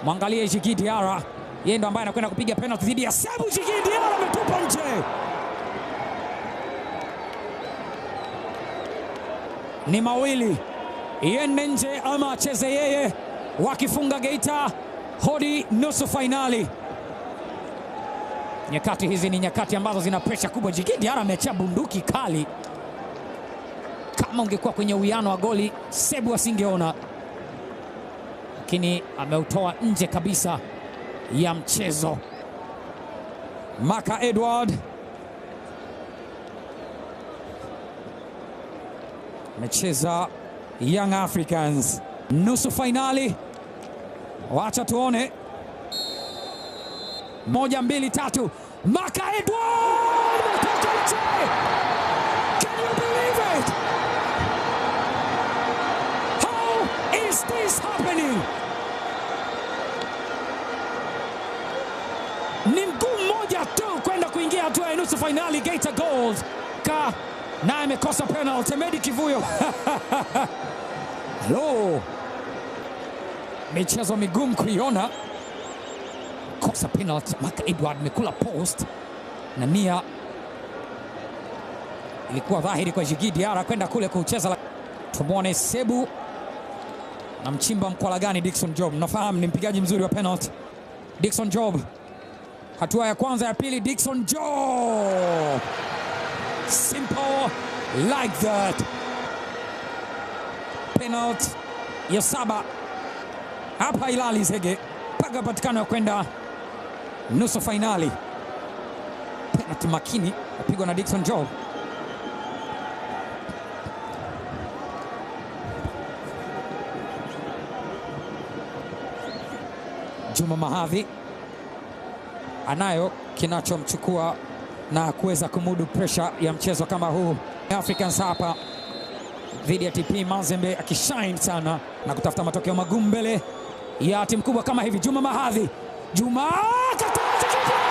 Mwangalie Djigui Diarra, yeye ndo ambaye anakwenda kupiga penalty dhidi ya Sebu. Djigui Diarra ametupa nje. Ni mawili, iende nje ama acheze yeye. Wakifunga Geita hodi nusu fainali. Nyakati hizi ni nyakati ambazo zina pressure kubwa. Djigui Diarra ameachia bunduki kali. Kama ungekuwa kwenye uwiano wa goli Sebu asingeona, lakini ameutoa nje kabisa ya mchezo. Maka Edward amecheza Young Africans nusu fainali. Wacha tuone. 1, 2, 3. Maka Edward ametoka nje. Can you believe it? How is this happening? Ni mguu mmoja tu kwenda kuingia hatua ya nusu fainali. Geita Gold ka naye amekosa penalty. Medi Kivuyo. Hello. Michezo migumu kuiona. Kosa penalty. Maka Edward amekula post na nia ilikuwa dhahiri kwa Djigui Diarra kwenda kule kucheza. Tumwone Sebu na mchimba mkwala gani Dickson Job. Nafahamu ni mpigaji mzuri wa penalty Dickson Job. Hatua ya kwanza, ya pili, Dickson Job. Simple like that. Penalty ya 7 hapa Ilali Zege paka patikano ya kwenda nusu fainali. Penalty makini apigwa na Dickson Job. Juma Mahadhi anayo kinachomchukua na kuweza kumudu pressure ya mchezo kama huu. Africans hapa dhidi ya TP Mazembe akishine sana na kutafuta matokeo magumu mbele ya timu kubwa kama hivi. Juma Mahadhi, Juma kataza.